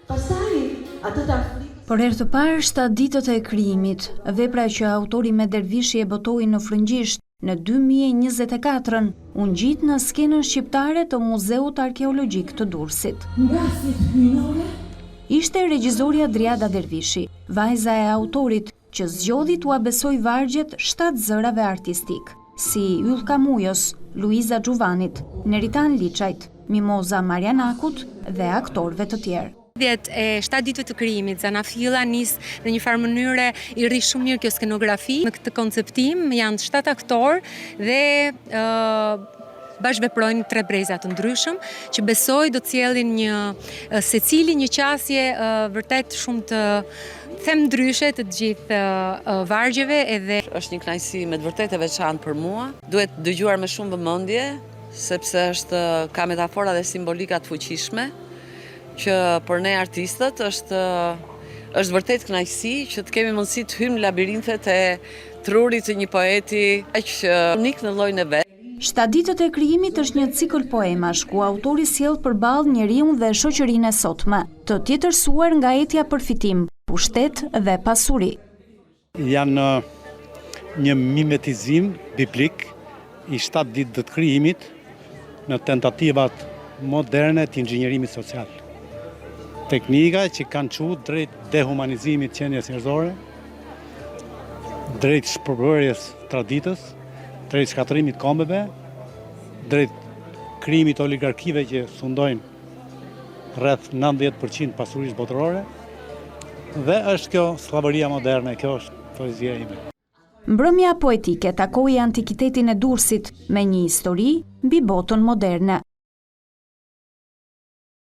Pastaj atë të Afrikës. Për herë të parë Shtatë ditët e krijimit, vepra që autori Imet Dervishi e botoi në frëngjisht në 2024-ën, u ngjit në skenën shqiptare të Muzeut Arkeologjik të Durrësit. Ngasjet hyjnore. Ishte regjizorja Driada Dervishi, vajza e autorit, që zgjodhi t'ua besojë vargjet shtatë zërave artistikë, si Yllka Mujos, Luiza Xhuvanit, Neritan Liçajt, Mimoza Marjanakut dhe aktorëve të tjerë. Vjet e shtatë ditëve të krijimit, Zanafilla nis në një farë mënyre i rri shumë mirë kjo skenografi. Në këtë konceptim janë shtatë aktorë dhe bashkëveprojnë tre breza të ndryshëm, që besoj do të sjellin një secili një qasje vërtet shumë të them ndryshe të të gjithë vargjeve edhe Është një kënaqësi me të vërtetë e veçantë për mua. Duhet dëgjuar me shumë vëmendje, sepse është ka metafora dhe simbolika të fuqishme që për ne artistët është është vërtet kënaqësi që të kemi mundësi të hyjmë në labirinthet e trurit të një poeti aq unik në llojin e vet. Shtatë ditët e krijimit është një cikël poemash ku autori sjell përballë njeriun dhe shoqërinë e sotme, të tjetërsuar nga etja për fitim, pushtet dhe pasuri. Janë një mimetizim biblik i shtatë ditëve të krijimit në tentativat moderne të inxhinierimit social. Teknika që kanë çu drejt dehumanizimit të qenies njerëzore, drejt shpërbërjes traditës, drejt shkatërrimit kombeve, drejt krijimit të oligarkive që sundojnë rreth 90% pasurisë botërore dhe është kjo skllavëria moderne, kjo është poezia ime. Mbrëmja poetike takoi antikitetin e Durrësit me një histori mbi botën moderne.